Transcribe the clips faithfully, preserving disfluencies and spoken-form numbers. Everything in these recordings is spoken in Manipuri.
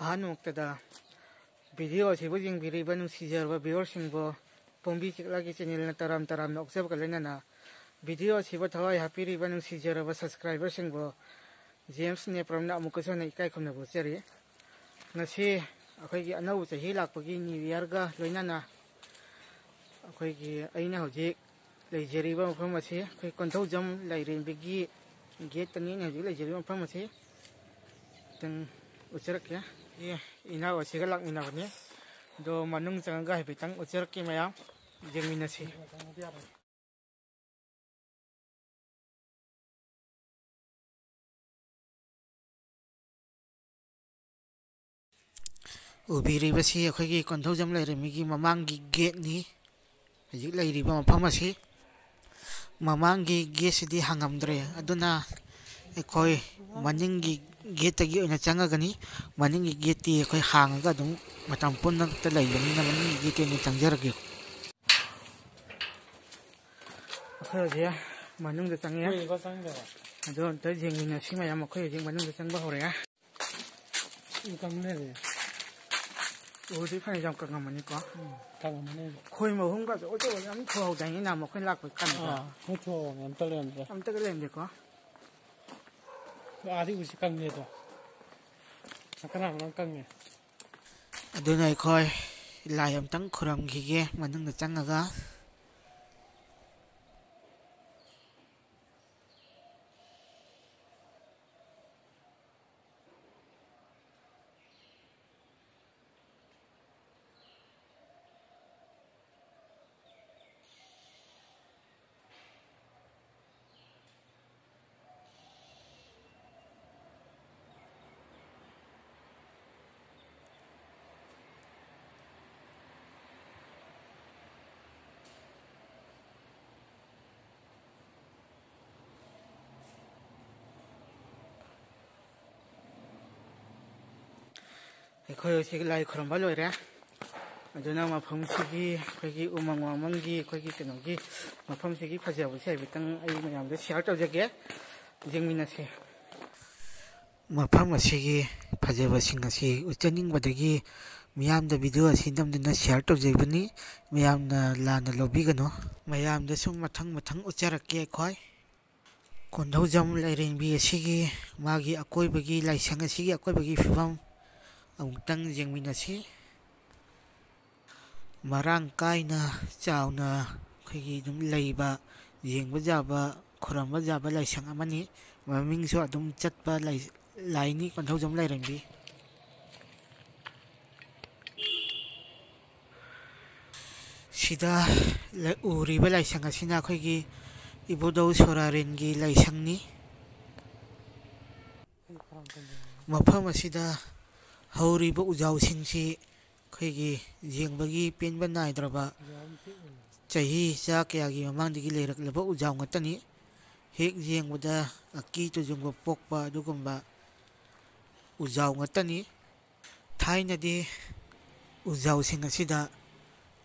ꯑꯍꯥꯟꯕꯃꯛꯇꯗ video ꯑꯁꯤꯕꯨ ꯌꯦꯡꯕꯤꯔꯤꯕ ꯅꯨꯡꯁꯤꯖꯔꯕ viewerꯁꯤꯡꯕꯨ ꯄꯣꯝꯕꯤ ꯆꯤꯛꯂꯥꯒꯤ channelꯅ ꯇꯔꯥꯝ ꯇꯔꯥꯝꯅ ꯑꯣꯛꯆꯕꯒ ꯂꯣꯏꯅꯅ video ꯑꯁꯤꯕꯨ ꯊꯋꯥꯏ ꯍꯥꯞꯄꯤꯔꯤꯕ ꯅꯨꯡꯁꯤꯖꯔꯕ subscriberꯁꯤꯡꯕꯨ ꯖꯦꯝꯁ ꯅꯦꯄ꯭ꯔꯝꯅ ꯑꯃꯨꯛꯀꯁꯨ ꯍꯟꯅ ꯏꯀꯥꯏ ꯈꯨꯝꯅꯕ ꯎꯠꯆꯔꯤ꯫ ꯉꯁꯤ ꯑꯩꯈꯣꯏꯒꯤ ꯑꯅꯧꯕ ꯆꯍꯤ ꯂꯥꯛꯄꯒꯤ new yearꯒ ꯂꯣꯏꯅꯅ ꯑꯩꯈꯣꯏꯒꯤ ꯑꯩꯅ ꯍꯧꯖꯤꯛ ꯂꯩꯖꯔꯤꯕ ꯃꯐꯝ ꯑꯁꯤ ꯑꯩꯈꯣꯏ ꯀꯣꯟꯊꯧꯖꯝ ꯂꯥꯏꯔꯦꯝꯕꯤꯒꯤ gateꯇꯅꯤ ꯑꯩꯅ ꯍꯧꯖꯤꯛ ꯂꯩꯖꯔꯤꯕ ꯃꯐꯝ ꯑꯁꯤ꯫ ꯈꯤꯇꯪ ꯎꯠꯆꯔꯛꯀꯦ꯫ ꯑꯦ, ꯏꯅꯥꯎ ꯑꯁꯤꯒ ꯂꯥꯛꯃꯤꯟꯅꯕꯅꯤ꯫ ꯑꯗꯣ ꯃꯅꯨꯡ ꯆꯪꯉꯒ ꯍꯥꯏꯐꯦꯠꯇꯪ ꯎꯠꯆꯔꯛꯀꯦ ꯃꯌꯥꯝ, ꯌꯦꯡꯃꯤꯟꯅꯁꯤ꯫ ꯎꯕꯤꯔꯤꯕꯁꯤ ꯑꯩꯈꯣꯏꯒꯤ ꯀꯣꯟꯊꯧꯖꯝ ꯂꯥꯏꯔꯦꯝꯕꯤꯒꯤ ꯃꯃꯥꯡꯒꯤ gateꯅꯤ꯫ ꯍꯧꯖꯤꯛ ꯂꯩꯔꯤꯕ ꯃꯐꯝ ꯑꯁꯤ ꯃꯃꯥꯡꯒꯤ gateꯁꯤꯗꯤ ꯍꯥꯡꯉꯝꯗ꯭ꯔꯦ, ꯑꯗꯨꯅ ꯑꯩꯈꯣꯏ ꯃꯅꯤꯡꯒꯤ gateꯇꯒꯤ ꯑꯣꯏꯅ ꯆꯪꯉꯒꯅꯤ꯫ ꯃꯅꯤꯡꯒꯤ gateꯇꯤ ꯑꯩꯈꯣꯏ ꯍꯥꯡꯉꯒ ꯑꯗꯨꯝ ꯃꯇꯝ ꯄꯨꯝꯅꯃꯛꯇ ꯂꯩꯕꯅꯤꯅ ꯃꯅꯤꯡꯒꯤ gateꯇ ꯑꯣꯏꯅ ꯆꯪꯖꯔꯒꯦ꯫ ꯑꯩꯈꯣꯏ ꯍꯧꯖꯤꯛ ꯃꯅꯨꯡꯗ ꯆꯪꯉꯦ꯫ ꯀꯨꯏꯔꯕ ꯆꯪꯗꯕ? ꯑꯗꯣ ꯑꯝꯇ ꯌꯦꯡꯃꯤꯟꯅꯁꯤ ꯃꯌꯥꯝ, ꯑꯩꯈꯣꯏ ꯍꯧꯖꯤꯛ ꯃꯅꯨꯡꯗ ꯆꯪꯕ ꯍꯧꯔꯦ꯫ ꯎ ꯀꯪ ꯂꯩꯔꯦ꯫ ꯎꯗꯤ ꯐꯅ ꯌꯥꯝ ꯀꯪꯉꯝꯃꯅꯤꯀꯣ꯫ ꯎꯝ, ꯀꯪꯉꯝꯃꯅꯤ꯫ ꯈꯣꯏ ꯃꯍꯨꯝꯒ ꯑꯆꯧ ꯑꯆꯧꯕ ꯌꯥꯝ ꯊꯣꯛꯍꯧꯗꯥꯏꯅꯦ ꯅꯍꯥꯟꯃꯨꯛ ꯑꯩꯈꯣꯏꯅ ꯂꯥꯛꯄ ꯀꯥꯟꯗ? ꯑꯥ, ꯈꯣꯏ ꯊꯣꯛꯍꯧꯕꯅꯦ, ꯑꯝꯇ ꯂꯩꯔꯝꯗ꯭ꯔꯦ꯫ ꯑꯝꯇꯒ ꯂꯩꯔꯝꯗꯦꯀꯣ꯫ ꯑꯥꯗꯤ ꯎꯁꯤ ꯀꯪꯉꯦꯗꯣ꯫ ꯅꯥꯀꯟ ꯅꯥꯝꯅ ꯀꯪꯉꯦ꯫ ꯑꯗꯨꯅ ꯑꯩꯈꯣꯏ ꯂꯥꯏ ꯑꯝꯇꯪ ꯈꯨꯔꯝꯈꯤꯒꯦ ꯃꯅꯨꯡꯗ ꯆꯪꯉꯒ꯫ ꯑꯩꯈꯣꯏ ꯍꯧꯖꯤꯛ ꯂꯥꯏ ꯈꯨꯔꯨꯝꯕ ꯂꯣꯏꯔꯦ꯫ ꯑꯗꯨꯅ ꯃꯐꯝꯁꯤꯒꯤ, ꯑꯩꯈꯣꯏꯒꯤ ꯎꯃꯪ ꯋꯥꯃꯪꯒꯤ, ꯑꯩꯈꯣꯏꯒꯤ ꯀꯩꯅꯣꯒꯤ ꯃꯐꯝꯁꯤꯒꯤ ꯐꯖꯕꯁꯦ ꯍꯥꯏꯐꯦꯠꯇꯪ ꯑꯩ ꯃꯌꯥꯝꯗ share ꯇꯧꯖꯒꯦ, ꯌꯦꯡꯃꯤꯟꯅꯁꯦ꯫ ꯃꯐꯝ ꯑꯁꯤꯒꯤ ꯐꯖꯕꯁꯤꯡ ꯑꯁꯤ ꯎꯠꯆꯅꯤꯡꯕꯗꯒꯤ ꯃꯤꯌꯥꯝꯗ ꯚꯤꯗꯤꯑꯣ ꯑꯁꯤ ꯅꯝꯗꯨꯅ ꯁꯤꯌꯥꯔ ꯇꯧꯖꯕꯅꯤ꯫ ꯃꯌꯥꯝꯅ ꯂꯥꯟꯅ ꯂꯧꯕꯤꯒꯅꯨ꯫ ꯃꯌꯥꯝꯗꯁꯨ ꯃꯊꯪ ꯃꯊꯪ ꯎꯠꯆꯔꯛꯀꯦ ꯑꯩꯈꯣꯏ꯫ ꯀꯣꯟꯙꯧꯖꯝ ꯂꯥꯏꯔꯦꯝꯕꯤ ꯑꯁꯤꯒꯤ, ꯃꯥꯒꯤ ꯑꯀꯣꯏꯕꯒꯤ, ꯂꯥꯏꯁꯪ ꯑꯁꯤꯒꯤ ꯑꯀꯣꯏꯕꯒꯤ ꯐꯤꯕꯝ ꯑꯃꯨꯛꯇꯪ ꯌꯦꯡꯃꯤꯟꯅꯁꯤ꯫ ꯃꯔꯥꯡ ꯀꯥꯏꯅ ꯆꯥꯎꯅ ꯑꯩꯈꯣꯏꯒꯤ ꯑꯗꯨꯝ ꯂꯩꯕ, ꯌꯦꯡꯕ ꯌꯥꯕ, ꯈꯨꯔꯨꯝꯕ ꯌꯥꯕ ꯂꯥꯏꯁꯪ ꯑꯃꯅꯤ꯫ ꯃꯃꯤꯡꯁꯨ ꯑꯗꯨꯝ ꯆꯠꯄ ꯂꯥꯏ-, ꯂꯥꯏꯅꯤ ꯀꯣꯟꯊꯧꯖꯝ ꯂꯥꯏꯔꯦꯝꯕꯤ꯫ ꯁꯤꯗ ꯂ-, ꯎꯔꯤꯕ ꯂꯥꯏꯁꯪ ꯑꯁꯤꯅ ꯑꯩꯈꯣꯏꯒꯤ ꯏꯕꯨꯙꯧ ꯁꯣꯔꯥꯔꯦꯟꯒꯤ ꯂꯥꯏꯁꯪꯅꯤ꯫ ꯃꯐꯝ ꯑꯁꯤꯗ ꯍꯧꯔꯤꯕ ꯎꯖꯥꯎꯁꯤꯡꯁꯤ ꯑꯩꯈꯣꯏꯒꯤ ꯌꯦꯡꯕꯒꯤ ꯄꯦꯟꯕ ꯅꯥꯏꯗ꯭ꯔꯕ, ꯆꯍꯤ ꯆꯥ ꯀꯌꯥꯒꯤ ꯃꯃꯥꯡꯗꯒꯤ ꯂꯩꯔꯛꯂꯕ ꯎꯖꯥꯎ ꯉꯥꯛꯇꯅꯤ꯫ ꯍꯦꯛ ꯌꯦꯡꯕꯗ ꯑꯀꯤ ꯇꯨꯖꯨꯡꯕ ꯄꯣꯛꯄ ꯑꯗꯨꯒꯨꯝꯕ ꯎꯖꯥꯎ ꯉꯥꯛꯇꯅꯤ꯫ ꯊꯥꯏꯅꯗꯤ ꯎꯖꯥꯎꯁꯤꯡ ꯑꯁꯤꯗ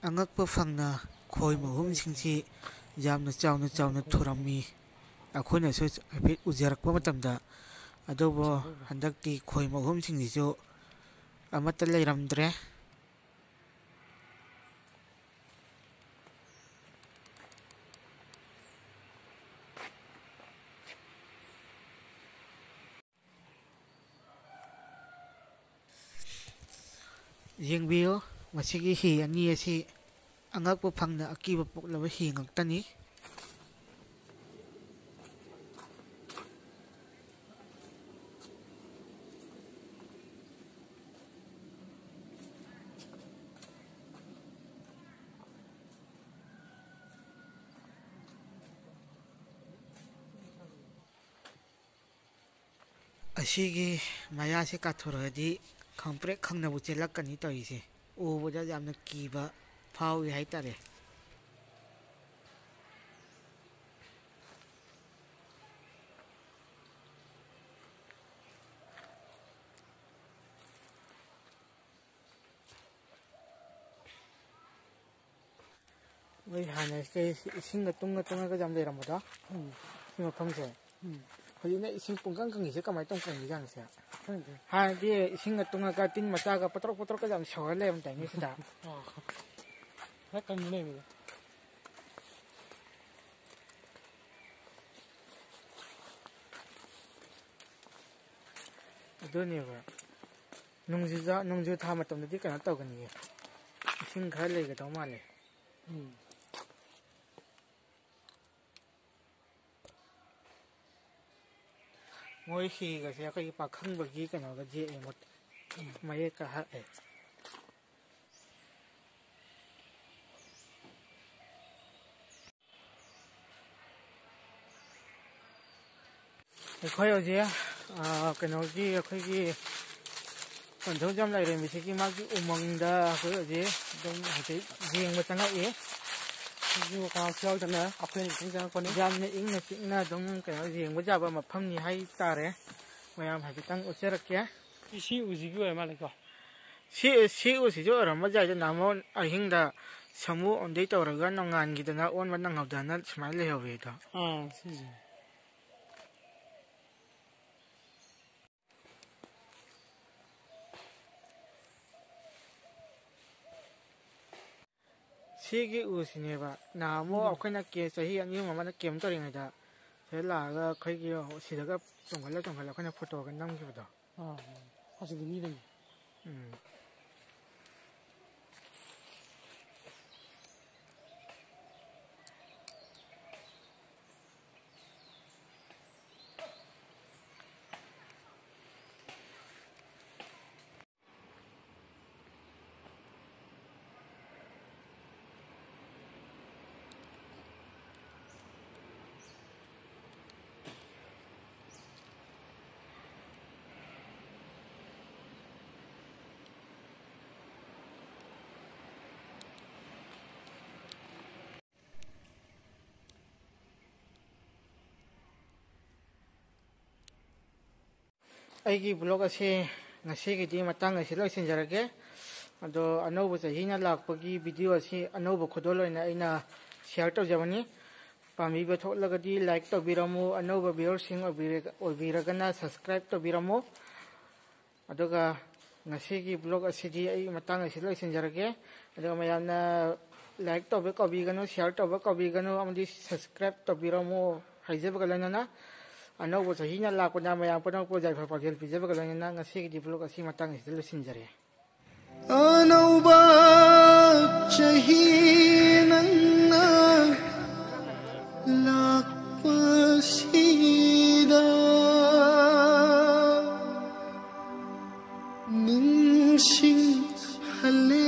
ꯑꯉꯛꯄ ꯐꯪꯅ ꯈꯣꯏ ꯃꯍꯨꯝꯁꯤꯡꯁꯤ ꯌꯥꯝꯅ ꯆꯥꯎꯅ ꯆꯥꯎꯅ ꯊꯨꯔꯝꯃꯤ꯫ ꯑꯩꯈꯣꯏꯅꯁꯨ ꯍꯥꯏꯐꯦꯠ ꯎꯖꯔꯛꯄ ꯃꯇꯝꯗ꯫ ꯑꯗꯨꯕꯨ ꯍꯟꯗꯛꯇꯤ ꯈꯣꯏ ꯃꯍꯨꯝꯁꯤꯡꯁꯤꯁꯨ ꯑꯃꯠꯇ ꯂꯩꯔꯝꯗ꯭ꯔꯦ꯫ ꯌꯦꯡꯕꯤꯌꯨ, ꯃꯁꯤꯒꯤ ꯍꯤ ꯑꯅꯤ ꯑꯁꯤ ꯑꯉꯛꯄ ꯐꯪꯅ ꯑꯀꯤꯕ ꯄꯣꯛꯂꯕ ꯍꯤ ꯉꯥꯛꯇꯅꯤ꯫ ꯑꯁꯤꯒꯤ ꯃꯌꯥꯁꯦ ꯀꯥꯊꯣꯔꯛꯑꯗꯤ ꯈꯪꯄ꯭ꯔꯦꯛ ꯈꯪꯅꯕꯨ ꯆꯦꯜꯂꯛꯀꯅꯤ ꯇꯧꯔꯤꯁꯦ꯫ ꯎꯕꯗ ꯌꯥꯝꯅ ꯀꯤꯕ ꯐꯥꯎꯏ ꯍꯥꯏꯇꯥꯔꯦ꯫ ꯃꯣꯏ ꯍꯥꯟꯅ ꯁꯤꯗꯩ ꯏꯁꯤꯡꯒ ꯇꯨꯡꯉ ꯇꯨꯡꯉꯒ ꯌꯥꯝ ꯂꯩꯔꯝꯕꯗꯣ꯫ ꯎꯝ꯫ ꯁꯤ ꯃꯐꯝꯁꯦ꯫ ꯎꯝ꯫ ꯍꯧꯖꯤꯛꯅ ꯏꯁꯤꯡ ꯄꯨꯡꯀꯪ ꯀꯪꯉꯤꯁꯦ ꯀꯃꯥꯏꯅ ꯇꯧꯅ ꯀꯪꯉꯤꯖꯥꯠꯅꯣ ꯁꯦ? ꯈꯪꯗꯦ꯫ ꯍꯥꯏꯗꯤ ꯏꯁꯤꯡꯒ ꯇꯨꯡꯉꯒ ꯇꯤꯟ ꯃꯆꯥꯒ ꯄꯇ꯭ꯔꯣꯛ ꯄꯇ꯭ꯔꯣꯛꯀ ꯌꯥꯝ ꯁꯧꯔ ꯂꯩꯔꯝꯗꯥꯏꯅꯦ ꯁꯤꯗ꯫ ꯑꯣ꯫ ꯈꯔ ꯀꯪꯉꯤ ꯂꯩꯕꯗꯣ꯫ ꯑꯗꯨꯅꯦꯕ꯫ ꯅꯣꯡꯖꯨ ꯖ-, ꯅꯣꯡꯖꯨ ꯊꯥ ꯃꯇꯝꯗꯗꯤ ꯀꯩꯅꯣ ꯇꯧꯒꯅꯤꯌꯦ꯫ ꯏꯁꯤꯡ ꯈꯔ ꯂꯩꯒꯗꯧ ꯃꯥꯜꯂꯦ꯫ ꯎꯝ꯫ ꯃꯣꯏ ꯍꯤꯒꯁꯦ ꯑꯩꯈꯣꯏꯒꯤ ꯄꯥꯈꯪꯕꯒꯤ ꯀꯩꯅꯣꯒ ꯌꯦꯛꯑꯦ, ꯃꯣꯠ-, ꯃꯌꯦꯛꯀ ꯍꯛꯑꯦ꯫ ꯑꯩꯈꯣꯏ ꯍꯧꯖꯤꯛ, ꯑ, ꯀꯩꯅꯣꯒꯤ ꯑꯩꯈꯣꯏꯒꯤ ꯀꯣꯟꯊꯧꯖꯝ ꯂꯥꯏꯔꯦꯝꯕꯤꯁꯤꯒꯤ ꯃꯥꯒꯤ ꯎꯃꯪꯗ ꯑꯩꯈꯣꯏ ꯍꯧꯖꯤꯛ ꯑꯗꯨꯝ ꯍꯧꯖꯤꯛ ꯌꯦꯡꯕ ꯆꯪꯉꯛꯏ꯫ ꯁꯤꯁꯨ ꯀꯅꯥꯁꯨ ꯌꯥꯎꯗꯅ ꯑꯩꯈꯣꯏꯅ ꯏꯊꯟ ꯆꯪꯉꯛꯄꯅꯤ꯫ ꯌꯥꯝꯅ ꯏꯪꯅ ꯆꯤꯛꯅ ꯑꯗꯨꯝ ꯀꯩꯅꯣ ꯌꯦꯡꯕ ꯌꯥꯕ ꯃꯐꯝꯅꯤ ꯍꯥꯏꯇꯥꯔꯦ꯫ ꯃꯌꯥꯝ ꯍꯥꯏꯐꯦꯠꯇꯪ ꯎꯠꯆꯔꯛꯀꯦ꯫ ꯁꯤ ꯎꯁꯤꯒꯤ ꯑꯣꯏꯔ ꯃꯥꯜꯂꯦꯀꯣ꯫ ꯁꯤ, ꯁꯤ ꯎꯁꯤꯁꯨ ꯑꯣꯏꯔꯝꯕ ꯌꯥꯏꯗ, ꯅꯍꯥꯟꯃꯨꯛ ꯑꯍꯤꯡꯗ ꯁꯥꯃꯨ ꯑꯣꯟꯗꯩ ꯇꯧꯔꯒ ꯅꯣꯡꯉꯥꯟꯈꯤꯗꯅ ꯑꯣꯟꯕ ꯅꯪꯍꯧꯗꯅ ꯁꯨꯃꯥꯏꯅ ꯂꯩꯍꯧꯋꯦ ꯑꯗꯣ꯫ ꯑꯥ, ꯁꯤꯁꯦ꯫ ꯁꯤꯒꯤ ꯎꯁꯤꯅꯦꯕ ꯅꯍꯥꯟꯃꯨꯛ ꯎꯝ꯫ ꯑꯩꯈꯣꯏꯅ ꯀꯦ-, ꯆꯍꯤ ꯑꯅꯤ ꯑꯍꯨꯝ ꯑꯃꯗ ꯀꯦꯝ ꯇꯧꯔꯤꯉꯩꯗ ꯁꯤꯗ ꯂꯥꯛꯑꯒ ꯑꯩꯈꯣꯏꯒꯤ ꯁꯤꯗꯒ ꯆꯣꯡꯈꯠꯂ ꯆꯣꯡꯈꯠꯂ ꯑꯩꯈꯣꯏꯅ ꯐꯣꯇꯣꯒ ꯅꯝꯈꯤꯕꯗꯣ꯫ ꯑꯥ, ꯑꯁꯤꯗ ꯃꯤꯗꯅꯤ꯫ ꯎꯝ꯫ ꯑꯩꯒꯤ ꯕ꯭ꯂꯣꯒ ꯑꯁꯤ ꯉꯁꯤꯒꯤꯗꯤ ꯃꯇꯥꯡ ꯑꯁꯤ ꯂꯣꯏꯁꯤꯟꯖꯔꯒꯦ꯫ ꯑꯗꯣ ꯑꯅꯧꯕ ꯆꯍꯤꯅ ꯂꯥꯛꯄꯒꯤ ꯚꯤꯗꯤꯑꯣ ꯑꯁꯤ ꯑꯅꯧꯕ ꯈꯨꯗꯣꯜ ꯑꯣꯏꯅ ꯑꯩꯅ ꯁꯤꯌꯥꯔ ꯇꯧꯖꯕꯅꯤ꯫ ꯄꯥꯝꯕꯤꯕ ꯊꯣꯛꯂꯒꯗꯤ like ꯇꯧꯕꯤꯔꯝꯃꯨ, ꯑꯅꯧꯕ viewerꯁꯤꯡ ꯑꯣꯏꯕꯤꯔꯒ-, ꯑꯣꯏꯕꯤꯔꯒꯅ subscribe ꯇꯧꯕꯤꯔꯝꯃꯨ꯫ ꯑꯗꯨꯒ ꯉꯁꯤꯒꯤ vlog ꯑꯁꯤꯗꯤ ꯑꯩ ꯃꯇꯥꯡ ꯑꯁꯤꯗ ꯂꯣꯏꯁꯤꯟꯖꯔꯒꯦ꯫ ꯑꯗꯨꯒ ꯃꯌꯥꯝꯅ like ꯇꯧꯕ ꯀꯥꯎꯕꯤꯒꯅꯨ, share ꯇꯧꯕ ꯀꯥꯎꯕꯤꯒꯅꯨ, ꯑꯃꯗꯤ subscribe ꯇꯧꯕꯤꯔꯝꯃꯨ ꯍꯥꯏꯖꯕꯒ ꯂꯣꯏꯅꯅ, ꯑꯅꯧꯕ ꯆꯍꯤꯅ ꯂꯥꯛꯄꯗ ꯃꯌꯥꯝ ꯄꯨꯝꯅꯃꯛꯄꯨ ꯌꯥꯏꯐ ꯄꯥꯎꯖꯦꯜ ꯄꯤꯖꯕꯒ ꯂꯣꯏꯅꯅ ꯉꯁꯤꯒꯤꯗꯤ vlog ꯑꯁꯤ ꯃꯇꯥꯡ ꯑꯁꯤꯗ ꯂꯣꯏꯁꯤꯟꯖꯔꯦ꯫ ꯑꯅꯧꯕ ꯆꯍꯤ ꯅꯪꯅ ꯂꯥꯛꯄꯁꯤꯗ ꯅꯤꯡꯁꯤꯡꯍꯜꯂꯦ꯫